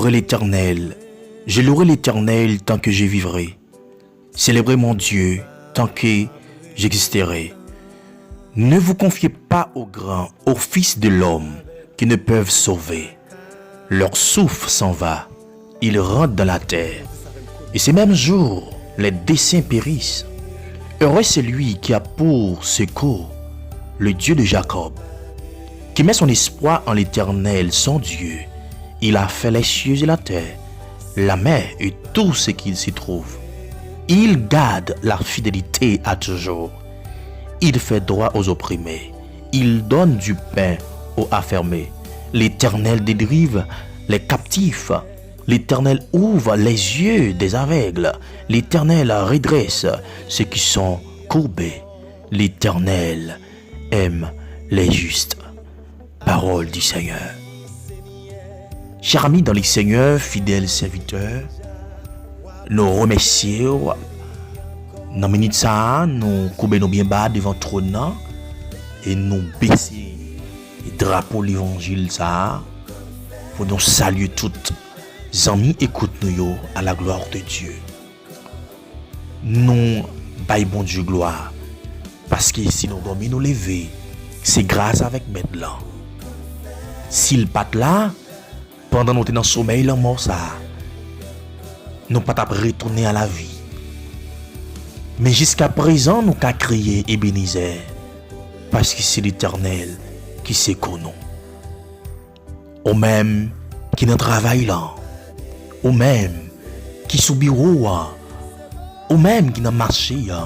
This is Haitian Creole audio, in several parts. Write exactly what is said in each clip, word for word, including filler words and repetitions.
Louerai l'Éternel. Je louerai l'Éternel tant que je vivrai. Célébrez mon Dieu tant que j'existerai. Ne vous confiez pas aux grands, aux fils de l'homme, qui ne peuvent sauver. Leur souffle s'en va, ils rentrent dans la terre. Et ce même jour, les deux saints périssent. Heureux celui qui a pour secours le Dieu de Jacob, qui met son espoir en l'Éternel, son Dieu. Il a fait les cieux et la terre, la mer et tout ce qu'il s'y trouve. Il garde la fidélité à toujours. Il fait droit aux opprimés. Il donne du pain aux affamés. L'Éternel délivre les captifs. L'Éternel ouvre les yeux des aveugles. L'Éternel redresse ceux qui sont courbés. L'Éternel aime les justes. Parole du Seigneur. Chè ami dan le Senyè, fidèl sèvitè, nou remèsye w. Nan minit sa a, nou koube nou byen ba devan twòn nan e nou bese drapo levanjil sa a pou nou salye tout zanmi ekout nou yo à la gloire de Dieu. Nou bay Bondye glwa, paske si nou dòmi, nou leve, se gras avèk Mèt lan. Si l pa t la, pandan nou te nan somèy lanmò sa a, nou pa t ap retounen a lavi. Men jiskaprezan, nou ka kriye Ebenezè, paske se Letènèl ki sekou nou. Ou menm ki nan travay lan, ou menm ki sou biwo a, ou menm ki nan mache a,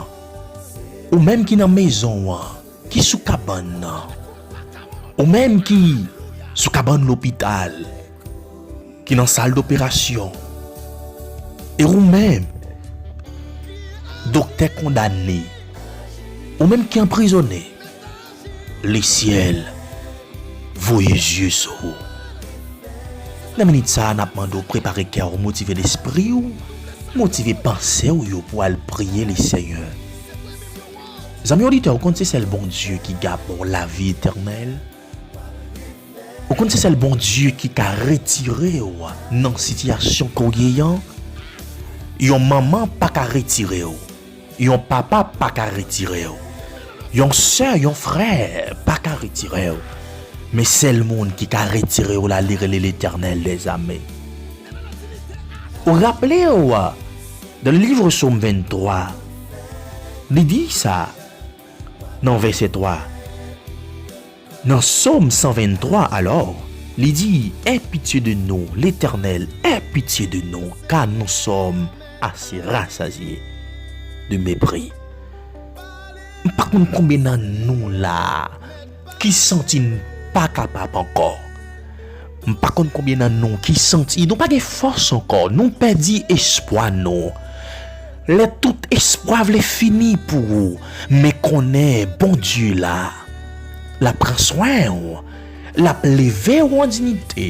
ou menm ki nan mezon an, ki sou kabann nan, ou menm ki sou kabann lopital, ki nan sal doperasyon, e ou menm, doktè kondane, ou menm ki anprizone, lesyèl voye zye sou ou. Nan minit sa a, n ap mande w prepare kè w, motive lespri w, motive panse w yo pou al priye Lesenyè. Zanmi oditè, ou konn se sèl Bondye ki ka ba w lavi etènèl? Ou konn se sèl Bondye ki ka retire w nan sitiyasyon ke w ye an? Yon manman pa ka retire w. Yon papa pa ka retire w. Yon sè, yon frè pa ka retire w. Men sèl moun ki ka retire w la, li rele Letènèl dèzame. Ou raple w, dan le livre Sòm venntwa, li di sa nan vèsè twa. Nan Sòm san venntwa, alò, li di, Aie pitié de nous, l'Éternel, aie pitié de nous, car nous sommes assez rassasiés de mépris. M pa konn konbyen nan nou la ki santi n pa kapab ankò. M pa konn konbyen nan nou ki santi nou pa gen fòs ankò, nou pèdi espwa nou. Lè tout espwa vle fini pou ou, men konnen Bondye la, l ap pran swen w, l ap leve w an diyite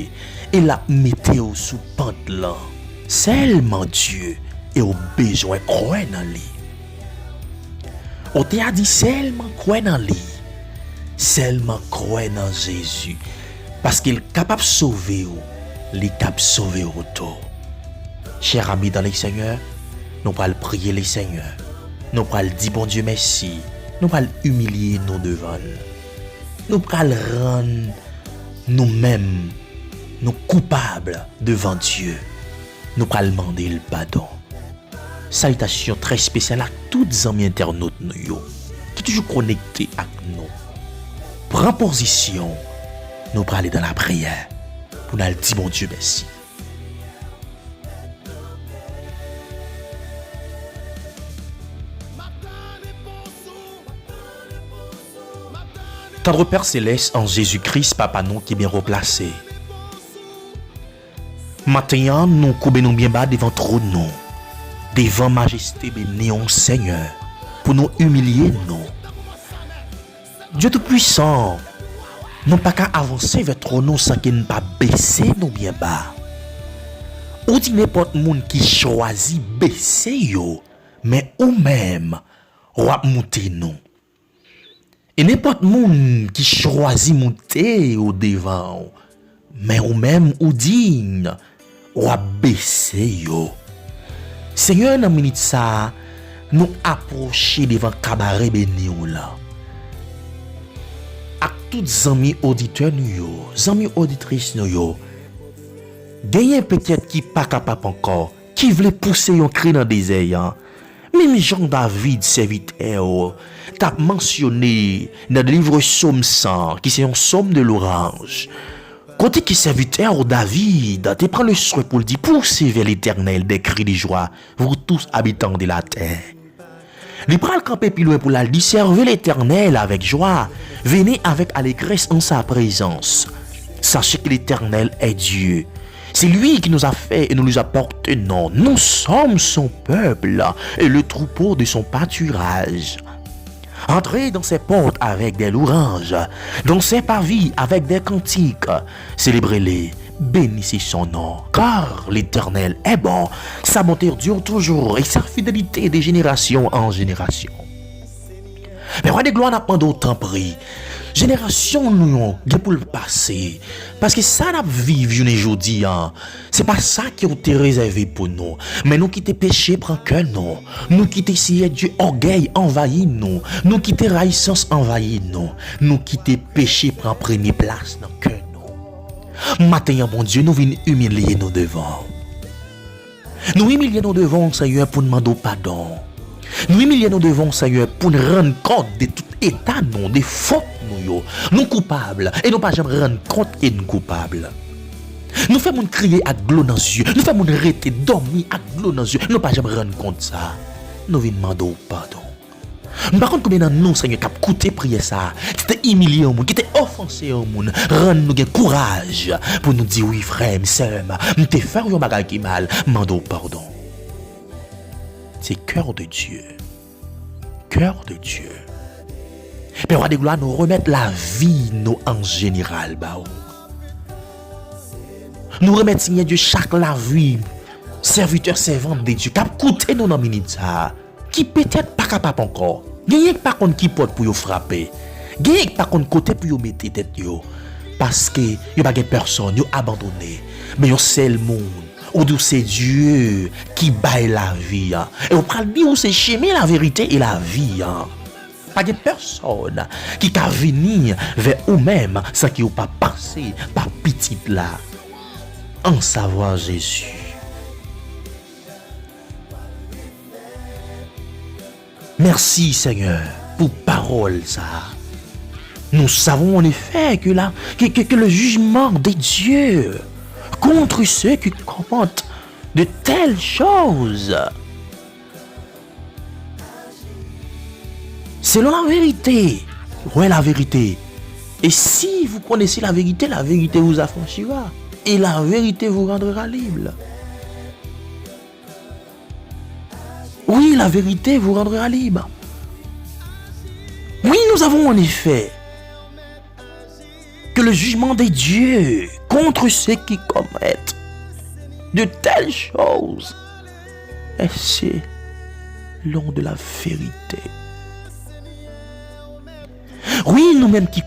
e l ap mete w sou pant lan. Sèlman Dye, e w bezwen kwè nan li. Otè a di sèlman kwè nan li. Sèlman kwè nan Jezi. Paske l kapab sove w, li kab sove w tou. Chè ami dan Lesenyè, nou pral priye Lesenyè. Nou pral di Bondye mèsi. Nou pral imilye nou devan l. Nou pral rann nou menm, nou koupab devan Dye. Nou pral mande l padon. Salitasyon trè espesyal ak tout zanmi entènot nou yo ki toujou konekte ak nou. Pran pozisyon, nou prale nan lapriyè pou n al di Bondye mèsi. Tandre Pè Selès, an Jezi Kris, Papa nou ki byen wo plase, maten an, nou koube nou byen ba devan twòn ou, devan majeste beni ou, Senyè, pou nou imilye nou. Dye Toupwisan, nou pa ka avanse vè twòn ou san ke n pa bese nou byen ba. Ou di nenpòt moun ki chwazi bese yo, men ou menm, w ap moute nou. E nenpòt moun ki chwazi moute yo devan w, men ou menm ou diy, w ap bese yo. Senyè, nan minit sa a, nou apwoche devan kabare beni w lan. Ak tout zanmi oditè nou yo, zanmi oditris nou yo, genyen petèt ki pa kapab ankò, ki vle pouse yon kri nan dezè an. Menm jan David, sèvitè w, t ap mansyone nan liv Sòm san, ki se yon sòm de lwanj, kote ke sèvitè w David te pran le swen pou l di, poussez vers l'Éternel des cris de joie, vous tous habitants de la terre. Li pral kanpe pi lwen pou l al di, servez l'Éternel avec joie, venez avec allégresse en sa présence. Sachez que l'Éternel est Dieu. C'est lui qui nous a fait et nous lui appartenons. Nous sommes son peuple et le troupeau de son pâturage. Entrez dans ses portes avec des louanges, dans ses parvis avec des cantiques. Célébrez-le, bénissez son nom, car l'Éternel est bon. Sa bonte dure toujours et sa fidélité de génération en génération. Men Wa de glwa, n ap mande w, tanpri, jenerasyon nou yo gen pou l pase. Paske sa n ap viv jounen jodi a, se pa sa ke w te rezève pou nou. Men nou kite peche pran kè nou. Nou kite Seyè Dye ògèy anvayi nou. Nou kite rayisans anvayi nou. Nou kite peche pran premye plas nan kè nou. Maten an, Bondye, nou vin imilye nou devan w. Nou imilye nou devan w, Senyè, pou n mande w padon. Nou imilye nou devan w, Senyè, pou n rann kont de tout eta nou, de fot nou yo. Nou koupab, e nou pa janm rann kont ke n koupab. Nou fè moun kriye ak dlo nan zye. Nou fè moun rete dòmi ak dlo nan zye. Nou pa janm rann kont sa. Nou vin mande w padon. M pa konn konbyen nan nou, Senyè, k ap koute priyè sa a, ki te imilye yon moun, ki te ofanse yon moun, rann nou gen kouraj pou nou di, wi, frè m, sè m, m te fè w yon bagay ki mal, m mande w padon. Se cœur de Dieu. Cœur de Dieu. Pè Wa de glwa, nou remèt lavi nou an jeneral ba w. Nou remèt, Senyè Dye, chak lavi sèvitè, sèvant de Dye k ap koute nou nan minit sa a, ki petèt pa kapab ankò. Genyen k pa konn ki pòt pou yo frape. Genyen k pa konn kote pou yo mete tèt yo. Paske yo pa gen pèsòn, yo abandone. Men yon sèl moun, ou di w se Dye ki bay lavi a. E w pral di w se chemen, laverite e lavi a. Pa gen pèsòn ki ka vini vè ou menm san ke w pa pase pa Pitit la, ansavwa Jezi. Merci, Seigneur, pour parole ça. Nous savons en effet que, la, que, que, que le jugement de Dieu contre ceux qui commettent de telles choses, selon la vérité, ouais, la vérité. Et si vous connaissez la vérité, la vérité vous affranchira. Et la vérité vous rendra libre. Oui, la vérité vous rendra libre. Oui, nous avons en effet que le jugement de Dieu contre ceux qui commettent de telles choses est selon de la vérité. Wi, nou menm ki